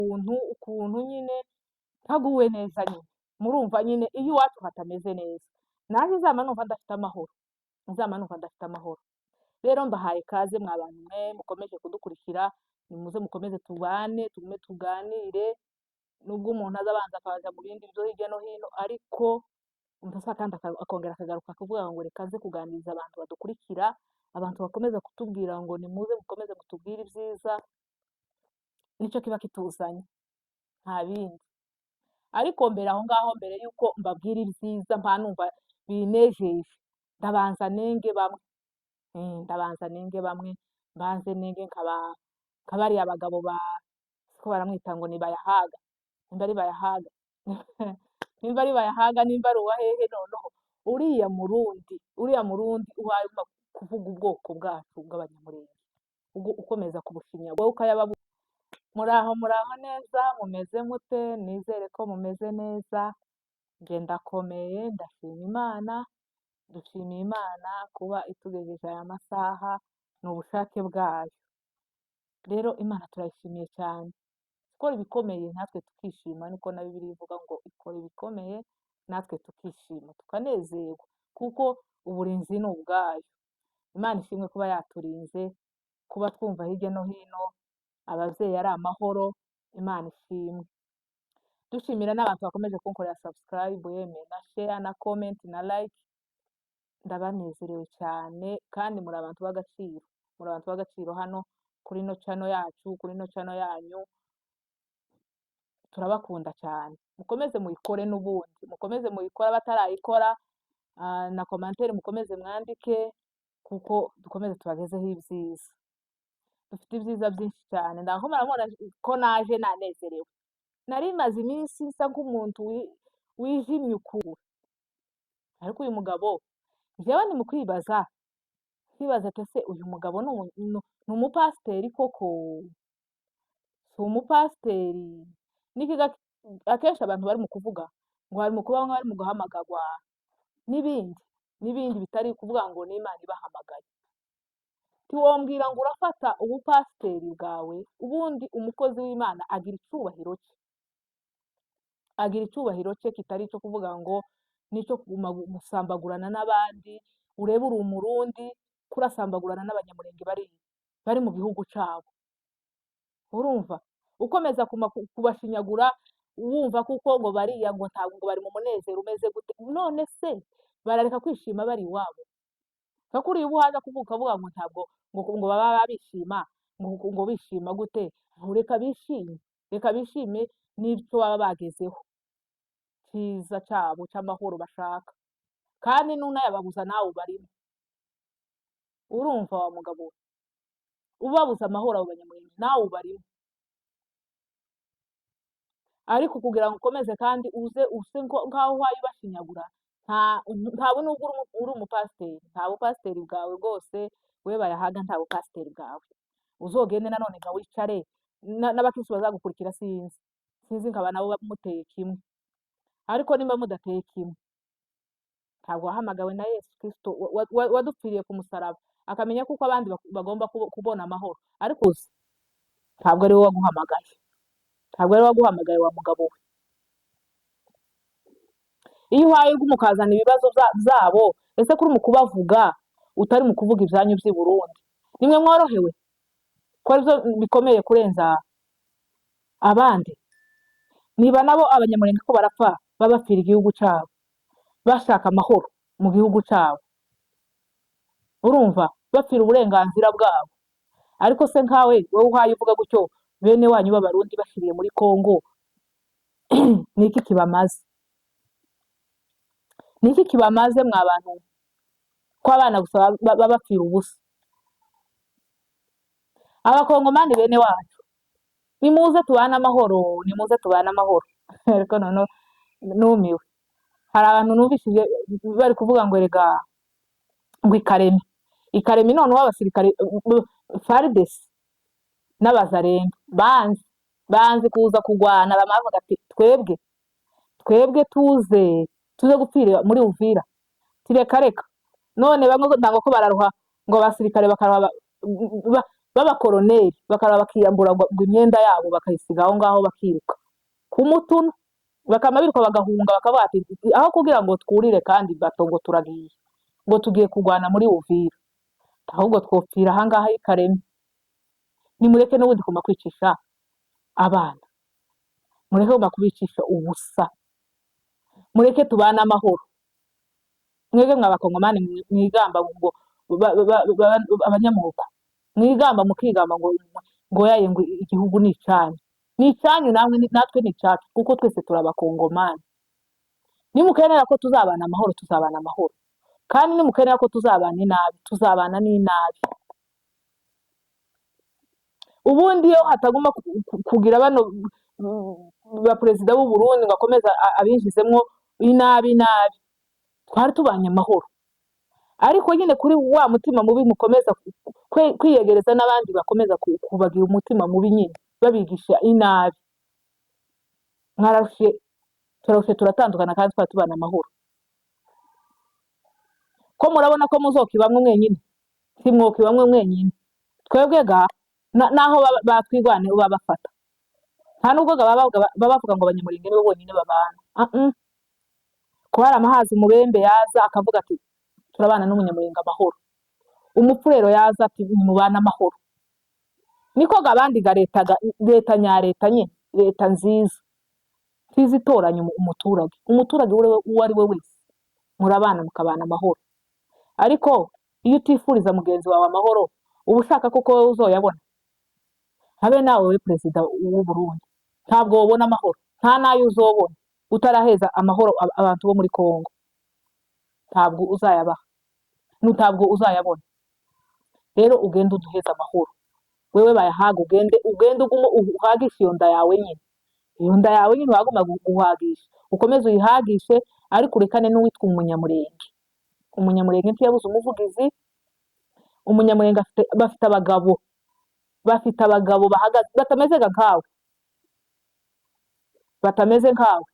Ukuntu nyine ntaguwe neza nyine, murumva nyine, iyo iwacu hatameze neza, nanjye nzama numva ndafite amahoro, nzama numva ndafite amahoro. Rero mbahaye ikaze, mwa bantu mwe mukomeje kudukurikira. Nimuze mukomeze tubane, tugume tuganire, nubwo umuntu aza abanza akaza mu bindi byo hirya no hino, ariko umuntu kandi akongera akagaruka akavuga ngo reka aze kuganiriza abantu badukurikira, abantu bakomeza kutubwira ngo nimuze mukomeze mutubwire ibyiza. Nicyo kiba kituzanye, nta bindi. Ariko mbere aho ngaho, mbere y'uko mbabwira ibyiza mpa numva binejeje, ndabanza nenge bamwe. Ndabanza nenge bamwe, mbanze nenge nka bariya bagabo ba ko baramwita ngo ni Bayahaga, nimba ari Bayahaga, nimba ari Bayahaga, nimba ari uwa hehe. Noneho uriya Murundi uhaye kuvuga ubwoko bwacu bw'Abanyamurenge, ubwo ukomeza kubushinya wowe ukayababu. Muraho, muraho neza, mumeze mute? Nizere ko mumeze neza. Njye ndakomeye, ndashima Imana. Dushimiye Imana kuba itugejeje aya masaha, ni ubushake bwayo. Rero Imana turayishimiye cyane. Ikora ibikomeye natwe tukishima, niko na Bibiliya ivuga ngo ikora ibikomeye natwe tukishima, tukanezerwa, kuko uburinzi ni ubwayo. Imana ishimwe kuba yaturinze, kuba twumva hirya no hino ababyeyi ari amahoro. Imana ishimwe. Dushimira n'abantu bakomeje kunkorera subscribe, yemwe na share na comment na like. Ndabanezerewe cyane kandi muri abantu b'agaciro, muri abantu b'agaciro hano kuri ino channel yacu, kuri ino channel yanyu. Turabakunda cyane. Mukomeze muyikore n'ubundi, mukomeze muyikore abatarayikora, na commentaire mukomeze mwandike, kuko dukomeze tubagezeho ibyiza. Dufite ibyiza byinshi cyane. Ndaho murabona ko naje nanezerewe. Nari maze iminsi nsa nk'umuntu wijimye ukuntu, ariko uyu mugabo, njyewe ni mu kwibaza ati: ese uyu mugabo ni umupasiteri koko, si umupasiteri? N'ikiga akenshi abantu bari mu kuvuga ngo bari mu kuba bari mu guhamagarwa n'ibindi n'ibindi, bitari kuvuga ngo ni Imana ibahamagaye. Ntiwombwira ngo urafata ubupasiteri bwawe. Ubundi umukozi w'Imana agira icyubahiro cye, agira icyubahiro cye kitari icyo kuvuga ngo nicyo kuguma gusambagurana n'abandi. Urebe, uri Umurundi kurasambagurana n'Abanyamurenge bari mu gihugu cyabo, urumva ukomeza kubashinyagura, wumva kuko ngo bariya ngo ntabwo ngo bari mu munezero umeze gute. None se barareka kwishima bari iwabo? Nka kuriya uba uhaza kuvuga ukavuga ngo ntabwo ngo baba bishima, ngo bishima gute? Reka bishime, reka bishime n'icyo baba bagezeho cyiza cyabo cy'amahoro bashaka. Kandi n'unayababuza nawe ubarimo. Urumva wa mugabo we, ubabuza amahoro abo Banyamurenge, nawe ubarimo. Ariko kugira ngo ukomeze kandi uze use nk'aho uhaye ubashinyagura, ntabwo nubwo uri umupasiteri, nta bupasiteri bwawe rwose. We Bayahaga, nta bupasiteri bwawe. Uzogende nanone nga wicare n'abakristo bazagukurikira. Sinzi nkaba nabo muteye kimwe, ariko nimba mudateye kimwe, ntabwo wahamagawe na Yesu Kristo wadupfiriye ku musaraba, akamenya kuko abandi bagomba kubona amahoro. Ariko uzi ntabwo ari we waguhamagaye, ntabwo ari we waguhamagaye, wa mugabo we. Iyo uhaye mukazana ibibazo byabo, ese kuri mu kubavuga utari mu kuvuga ibyanyu by'i Burundi, nimwe mworohewe ko aribyo bikomeye kurenza abandi? Niba nabo Abanyamurenge ko barapfa, baba bapfira igihugu cyabo, bashaka amahoro mu gihugu cyabo, urumva bapfira uburenganzira bwabo. Ariko se nkawe wowe uhaye uvuga gutyo, bene wanyu b'Abarundi bashiriye muri Kongo, ni iki kibamaze? Ni iki kibamaze, mwa bantu, ko abana gusa baba bapfira ubusa? Abakongomani bene wacu, nimuze tubane amahoro, nimuze tubane amahoro. Ariko noneho numiwe, hari abantu numvishije bari kuvuga ngo erega ngo ikaremi, ikaremi noneho abasirikare FARDC n'Abazarendo banze kuza kugwana. Bamavuga ati: Twebwe tuze gupfira muri Uvira? Tireka reka." None bamwe ntabwo ko bararuha, ngo abasirikare bakaruha. B'abakoroneri bakaba bakiyambura ngo imyenda yabo bakayisiga aho ngaho, bakiruka ku mutuno, bakama biruka bagahunga, bakavuga ati aho kugira ngo twurire kandi bato ngo turagiye, ngo tugiye kurwana muri Uvira, ahubwo twopfira aha ngaha i Kareme. Nimureke n'ubundi kuguma kwicisha abana, mureke kuguma kubicisha ubusa, mureke tubane amahoro. Mwebwe mwa bakongomani mwigamba ngo abanyamoko mwigamba, mukigamba ngo yaye, ngo igihugu ni icanyu, ni icanyu namwe, natwe ni icacu, kuko twese turi abakongomani. Nimukenera ko tuzabana amahoro, tuzabana amahoro, kandi nimukenera ko tuzabana inabi, tuzabana n'inabi. Ubundi iyo hataguma kugira bano ba perezida b'u Burundi ngo akomeze abinjizemwo inabi nabi, twari tubanye amahoro. Ariko nyine kuri wa mutima mubi mukomeza kwiyegereza n'abandi bakomeza kubagira umutima mubi nyine, babigisha inabi. Mwararushe, turarushe, turatandukana kandi twari tubana amahoro. Ko murabona ko muzokibamwe mwenyine, ntimwokibamwe mwenyine. Twebwe ga naho batwigwaneho babafata, nta nubwo ga baba bavuga ngo abanyamurenge nibo bonyine babana. Ah, mm. Ko hari amahazi, umubembe yaza akavuga ati turabana n'umunyamurenge amahoro, umupfurero yaza ati mubane amahoro, niko ga abandi ga leta, ga leta nyareta nyine, leta nziza ntizitoranya umuturage, umuturage uwo ari we wese murabana mukabana amahoro. Ariko iyo utifuriza mugenzi wawe amahoro, uba ushaka koko wowe uzoyabona? Habe nawe we perezida w'u Burundi, ntabwo wobona amahoro, nta n'ayo uzobona utaraheza amahoro abantu bo muri Kongo. Ntabwo uzayabaha, ntabwo uzayabona. Rero ugende uduheze amahoro wewe bayahaga, ugende, ugende ugume uhagishe iyo nda yawe nyine, iyo nda yawe nyine waguma guhagisha, ukomeze uyihagishe, ariko urekane n'uwitwa umunyamurenge. Umunyamurenge ntiyabuze umuvugizi. Umunyamurenge afite, bafite abagabo, bafite abagabo bahagaze batameze nkawe, batameze nkawe,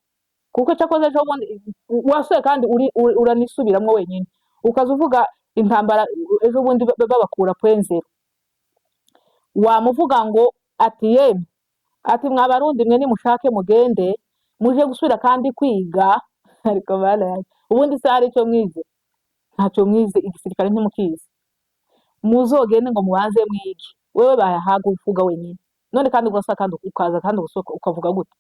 kuko cyakoze ejo bundi wasuye kandi uranisubiramo wenyine, ukaza uvuga intambara ejo bundi babakura point zéro, wamuvuga ngo ati yemwe, ati mwa Barundi mwe, nimushake mugende muje gusubira kandi kwiga. Ariko bana yanjye, ubundi se hari icyo mwize? Ntacyo mwize, igisirikare ntimukizi. Muzogende ngo mubanze mwige. Wewe bayahaga uvuga wenyine none, kandi ugasa kandi ukaza kandi ugasohoka ukavuga gute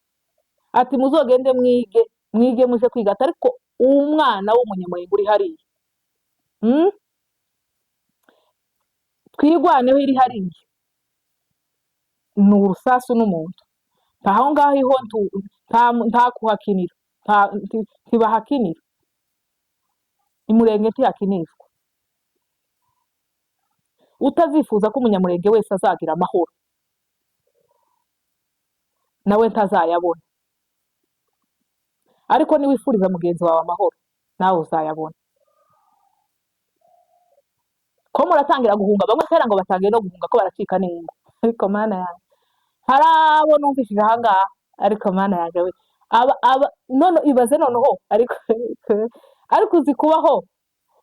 ati muzogende mwige, mwige, muje kwiga, ati ariko umwana w'umunyamurenge uri hariya, Twigwaneho iri hariya ni urusasu n'umuntu, nta aho ngaho iho nta kuhakinira, ntibahakinira. Imurenge ntihakinishwa. Utazifuza ko umunyamurenge wese azagira amahoro, nawe ntazayabona. Ariko niwifuriza mugenzi wawe amahoro, nawe uzayabona. Ko muratangira guhunga, bamwe kera ngo batangiye no guhunga, ko baracika n'ingo. Ariko mana yanjye, hari abo numvishije ahangaha, ariko mana yanjye we, aba none ibaze noneho. Ariko uzi kubaho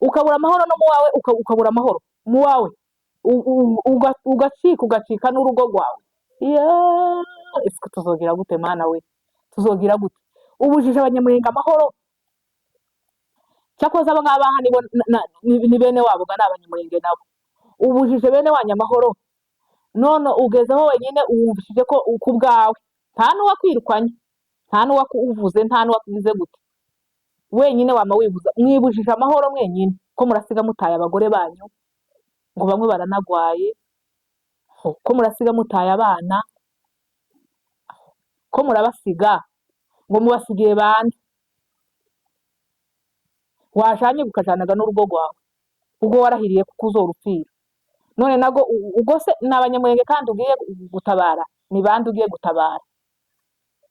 ukabura amahoro no mu wawe, ukabura amahoro mu wawe, ugacika, ugacika n'urugo rwawe. Yeah, ese tuzogira gute? Mana we, tuzogira gute? Ubujije abanyamurenge amahoro. Cyakoze aba ngaba aha nibo ni bene wabo ga, ni abanyamurenge nabo. Ubujije bene wanyu amahoro, none ugezeho wenyine wumvishije ko ku bwawe nta n'uwakwirukanye, nta n'uwakuvuze, nta n'uwakugize gute, wenyine wama wibuza, mwibujije amahoro mwenyine. Ko murasiga mutaye abagore banyu, ngo bamwe baranagwaye, ko murasiga mutaye abana, ko murabasiga ngo mubasigiye bande? Wajanye ukajanaga n'urugo rwawe, ubwo warahiriye kuko uzorupfira. None nago ubwo se ni abanyamurenge kandi ugiye gutabara? Ni bande ugiye gutabara?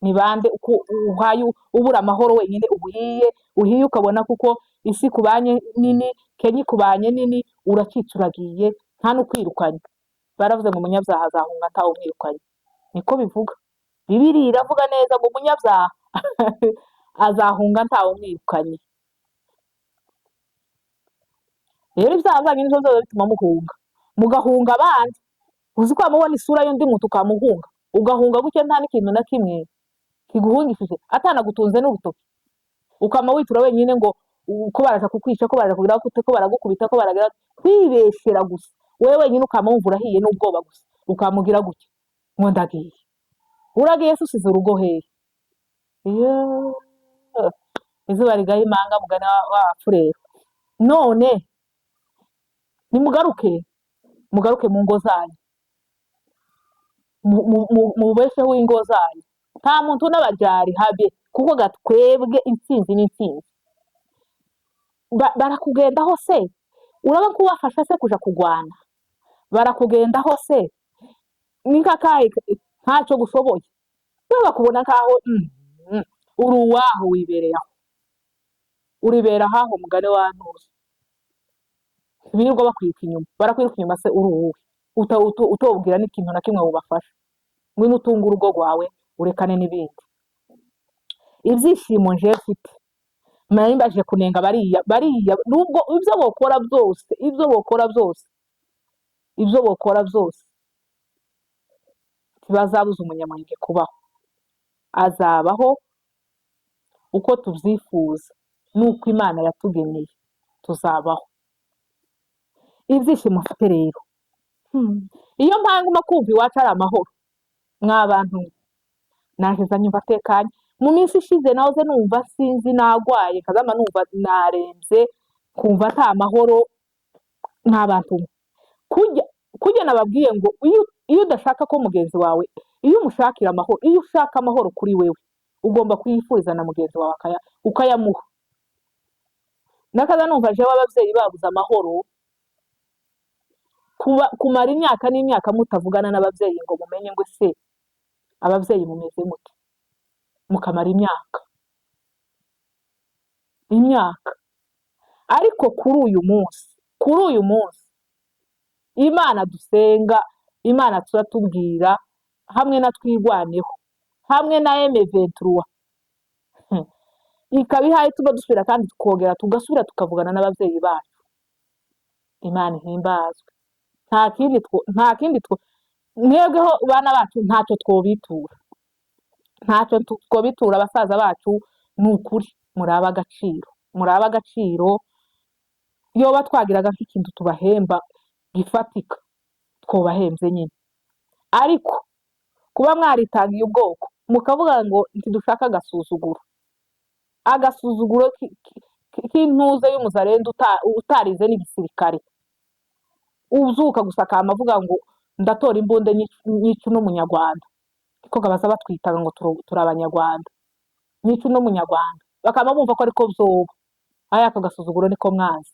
Ni bande uko uhaye ubura amahoro wenyine, uhiye, uhiye, ukabona kuko isi kubanye nini, Kenya ikubanye nini, uracitse, uragiye, nta n'ukwirukanye. Baravuze ngo umunyabyaha azahunga ntawe umwirukanye, niko bivuga. Bibiliya iravuga neza ngo umunyabyaha azahunga ntawe umwirukanye. Rero ibyaha byanyu nivyo bizoza bituma muhunga, mugahunga abandi. Uzi ko wamubona isura y'undi muntu ukamuhunga, ugahunga gutya nta n'ikintu na kimwe kiguhungishije, atanagutunze n'urutoki, ukama witura wenyine ngo ko baraza kukwica, ko baraza kugira gute, ko baragukubita, ko baragira kwibeshera gusa, wewe wenyine ukama wumva urahiye n'ubwoba gusa, ukamugira gutya ngo ndagiye. Uragiye se usize urugo hehe? Iyo izuba rigaye imanga mugani wacu rero. None nimugaruke, mugaruke mu ngo zanyu, mubesheho ingo zanyu. Nta muntu n'abajari habe, kuko gatwebwe intsinzi n'intsinzi. Barakugendaho se uraba kubafasha se kuja kugwana? Barakugendaho se ni nk'akahe? Ntacyo gushoboye, we bakubona nkaho uri uwaho, wibereye aho, uribera ahaho mugane wa ntuza. Birirwa bakwiruka inyuma, barakwiruka inyuma se uri uwuhe? Utobwira n'ikintu na kimwe wubafasha. Ngwino utunge urugo rwawe, urekane n'ibindi. Ibyishimo nje mfite, nari mbaje kunenga bariya bariya, nubwo ibyo bokora byose, ibyo bokora byose, ibyo bokora byose, ntibazabuza Umunyamulenge kubaho. Azabaho uko tubyifuza n'uko Imana yatugeneye, tuzabaho. Ibyishimo mfite rero, iyo mpanguma kumva iwacu ari amahoro, mwa bantu, naheza nyumva atekanye. Mu minsi ishize nahoze numva sinzi nagwaye, nkazama numva narembye, kumva ata amahoro. Mwa bantu mwe, kujya kujya nababwiye ngo iyo udashaka ko mugenzi wawe, iyo umushakira amahoro, iyo ushaka amahoro kuri wewe, ugomba kuyifuriza na mugenzi wawe ukayamuha. Nakaza numva jewe ababyeyi babuze amahoro, kuba kumara imyaka n'imyaka mutavugana n'ababyeyi ngo mumenye ngo ese ababyeyi mumeze mute, mukamara imyaka imyaka. Ariko kuri uyu munsi, kuri uyu munsi, Imana dusenga, Imana turatubwira, hamwe na Twigwaneho, hamwe na M23, ikaba ihaye tuba dusubira kandi tukongera tugasubira tukavugana n'ababyeyi bacu. Imana ihimbazwe. Nta kindi mwebweho bana bacu ntacyo twobitura, ntacyo twobitura abasaza bacu. Ni ukuri murabe agaciro, murabe agaciro. Yoba twagiraga nk'ikintu tubahemba gifatika, twobahembye nyine. Ariko kuba mwaritangiye ubwoko, mukavuga ngo ntidushaka agasuzuguro, agasuzuguro k'intuze y'umuzarendo utarize n'igisirikare, uzuka gusa akama avuga ngo ndatora imbunda nyica n'Umunyarwanda, niko baza batwitaga ngo turi Abanyarwanda, nyica n'Umunyarwanda, bakaba bumva ko ariko vyoba. Aya ako gasuzuguro niko mwanzi.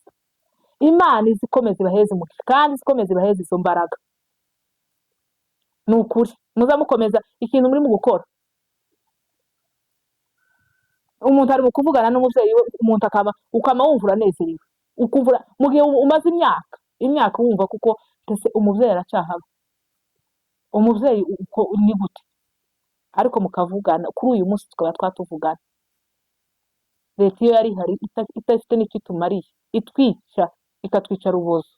Imana izi ikomeza ibaheze umugisha, kandi izi ikomeza ibaheze izo mbaraga. Ni ukuri muza mukomeza ikintu muri mu gukora. Umuntu ari mu kuvugana n'umuvyeyi we, umuntu akaba ukama wumva uranezerewe, ukumva mu gihe umaze imyaka imyaka wumva kuko ndetse umuvyeyi aracyahaba, umuvyeyi uko ni gute, ariko mukavugana. Kuri uyu munsi tukaba twatuvugana, leta iyo yari ihari idafite n'icyo itumariye, itwica, ikatwica rubozo,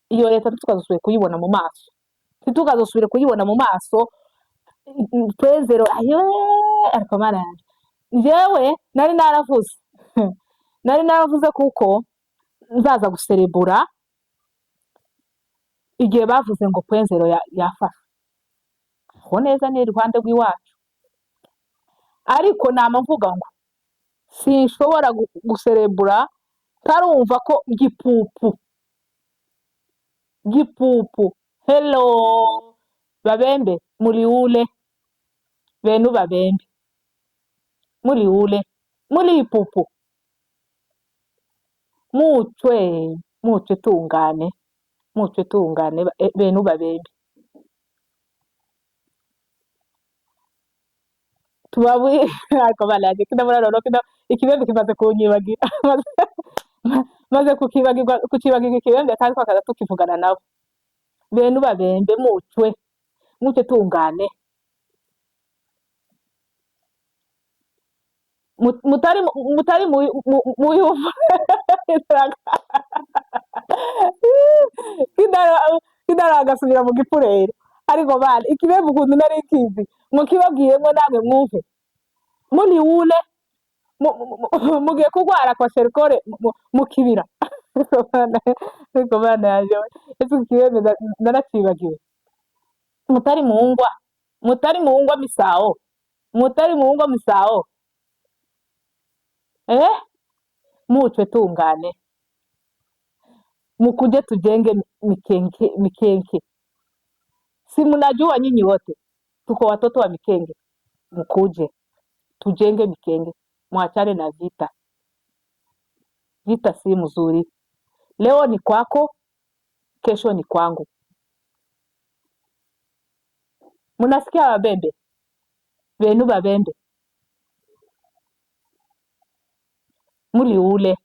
iyo leta ntitukazosubire kuyibona mu maso, ntitukazosubire kuyibona mu maso. Twezero ayo, ariko Mana yanjye, njyewe nari naravuze kuko nzaza guserebura igihe bavuze ngo Point Zéro yafashwe aho neza ni iruhande rw'iwacu. Ariko nama mvuga ngo sinshobora guserebura ntarumva ko Gipupu, Gipupu, hello Babembe, muliule benu, Babembe muliule, muri Ipupu, mucwe mucwe, tungane mucwe, tungane benu Babembe. Tubabwire, ariko baraje kino rero kino ikibembe kimaze kunyibagira, maze kukibagirwa, kukibagirwa ikibembe, kandi twakaza tukivugana nabo. Benu Babembe, mucwe mucwe, tungane. Mutari muyumva. Kidara agasubira mu gipfurero. Ariko bana, ikibembe ukuntu nari kizi ngo kibabwiyemo namwe mwumve muri wule mugiye kurwara kwa sherikore mu kibira. Ariko bana yaje we, ese ikibembe naracibagiwe. Mutari mungwa, mutari mungwa misao, mutari mungwa misao, eh, muchwe tungane, mukuje tujenge Mikenke. Mikenke si mnajua nyinyi wote tuko watoto wa Mikenge. Mkuje tujenge Mikenge, mwachane na vita. Vita si mzuri. Leo ni kwako, kesho ni kwangu. Munasikia wabembe benu? Babembe muli ule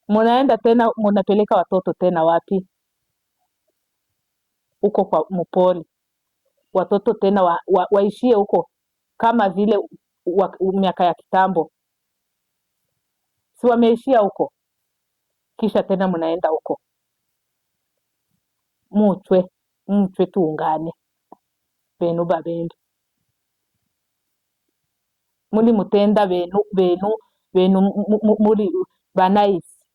munaenda tena munapeleka watoto tena wapi? Huko kwa mupori, watoto tena waishie huko kama vile miaka ya kitambo, si wameishia huko? Kisha tena mnaenda huko. Muchwe, muchwe tuungane benu babembe muli mutenda benu benu benu muri banaisi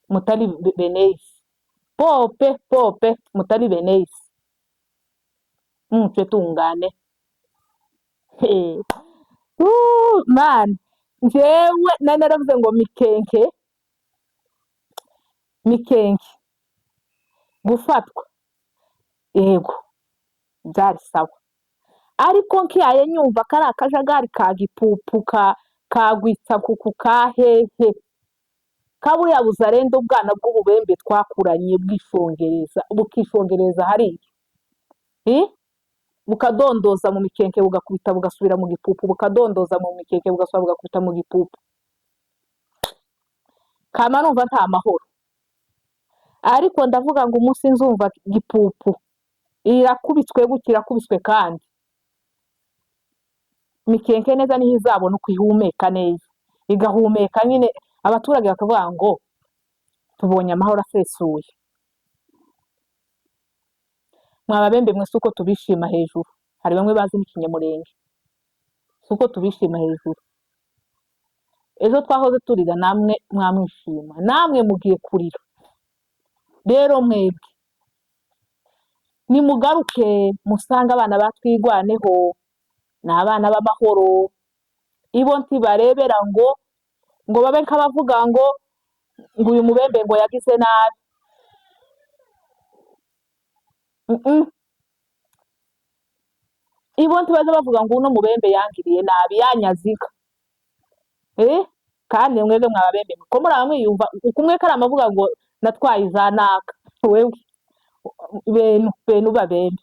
mutali beneisi pope pope mutali beneisi muchwe tungane. Hey. Man, njyewe nari naravuze ngo Mikenke, Mikenke gufatwa yego byari sawa, ariko nkiyaye nyumva kari akajagari ka gipupu ka kagwitsa kuku ka hehe kaburiya buzarenda ubwana bw'ububembe twakuranye bwishongereza, bukishongereza hariya, eh? Bukadondoza mu Mikenke, bugakubita bugasubira mu gipupu, bukadondoza mu Mikenke, bugasubira bugakubita mu gipupu. Kama numva nta mahoro, ariko ndavuga ngo umunsi nzumva gipupu irakubiswe gutya, irakubiswe kandi Mikenke neza, niho izabona uko ihumeka neza, igahumeka nyine, abaturage bakavuga ngo tubonye amahoro asesuye. Mwababembe mwe, si uko tubishima hejuru, hari bamwe bazi n'ikinyamurenge, si uko tubishima hejuru. Ejo twahoze turira, namwe mwamwishima, namwe mugiye kurira. Rero mwebwe nimugaruke musange abana batwigwaneho ni abana b'amahoro. Ibo ntibarebera ngo babe nk'abavuga ngo uyu mubembe ngo yagize nabi. Ibo ntibaza bavuga ngo uno mubembe yangiriye nabi, yanyaze inka, eh. Kandi mwebwe mwababembe ko muraba mwiyumva kumwe karama avuga ngo natwaye iza naka. Wewe benu benu babembe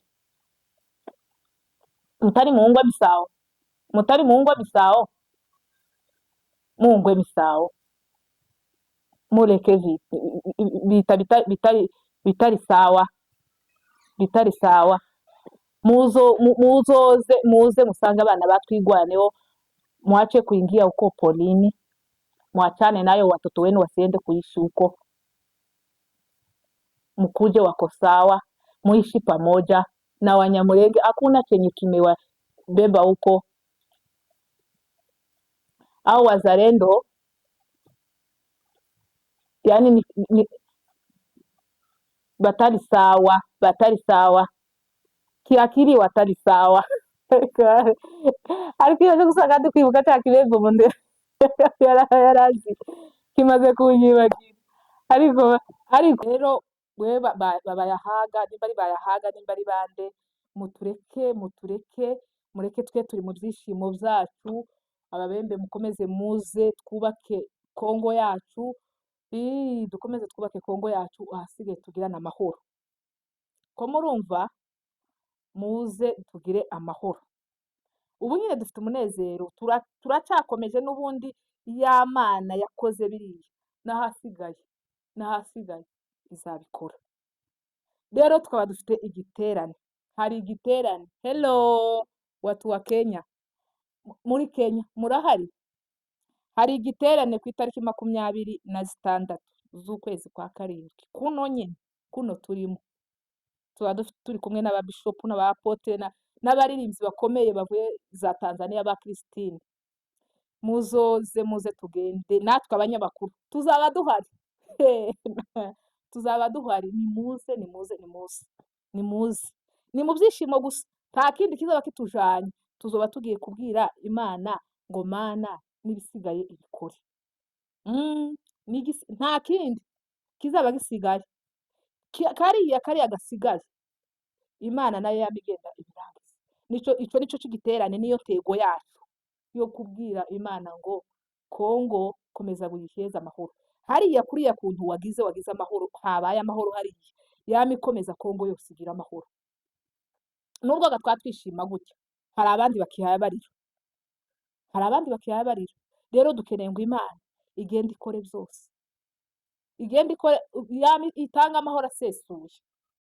mutari mungwa misawo, mutari mungwa misawo, mungwe misawo, mureke bita bitari bitari sawa, bitari sawa. Muzo muzoze muze musange abana batwigwaneho. Mwache kuingia huko polini, mwachane nayo, watoto wenu wasiende kuishi huko, mkuje wako sawa, muishi pamoja na Wanyamulenge. Hakuna chenye kimewabeba huko au wazalendo, yani ni batari sawa, batari sawa kiakili, watari sawa. Ariko iyo gusanga ndi kwibuka cya kibembe umuntu yarazi kimaze kunyibagira. Ariko rero wewe babayahaga, nimba ari bayahaga, nimba ari bande, mutureke, mutureke, mureke twe turi mu byishimo byacu. Ababembe mukomeze muze twubake Kongo yacu. Ii, dukomeze twubake Kongo yacu, ahasigaye tugirane amahoro. Ko murumva, muze tugire amahoro. Ubu nyine dufite umunezero, turacyakomeje n'ubundi. Ya Mana yakoze biriya, n'ahasigaye izabikora. Rero tukaba dufite igiterane, hari igiterane. Hello watu wa Kenya, muri Kenya murahari? Hari igiterane ku itariki 26. z'ukwezi kwa 7, kuno nyine kuno turimo, tuba turi kumwe n'ababishopu n'abapote n'abaririmbyi bakomeye bavuye za Tanzania ba Christine. Muzoze, muze tugende, natwe abanyamakuru tuzaba duhari, tuzaba duhari. Nimuze, nimuze, nimuze, nimuze, ni mu byishimo gusa, nta kindi kizaba kitujanye. Tuzoba tugiye kubwira Imana ngo Mana n'ibisigaye ibikore. Nta kindi kizaba gisigaye, kariya gasigaye Imana nayo yama igenda ibirangiza. Nico, ico nico c'igiterane, niyo ntego yacu yo kubwira Imana ngo Kongo komeza wiheze amahoro hariya, kuriya kuntu wagize amahoro, habaye amahoro hariya, yama ikomeza Kongo yose igira amahoro. Nubwo ga twatwishima gutya, hari abandi bakihaye barira, hari abandi bakihaye barira. Rero dukeneye ngo Imana igende ikore byose, igende ikore, yama itanga amahoro asesuye.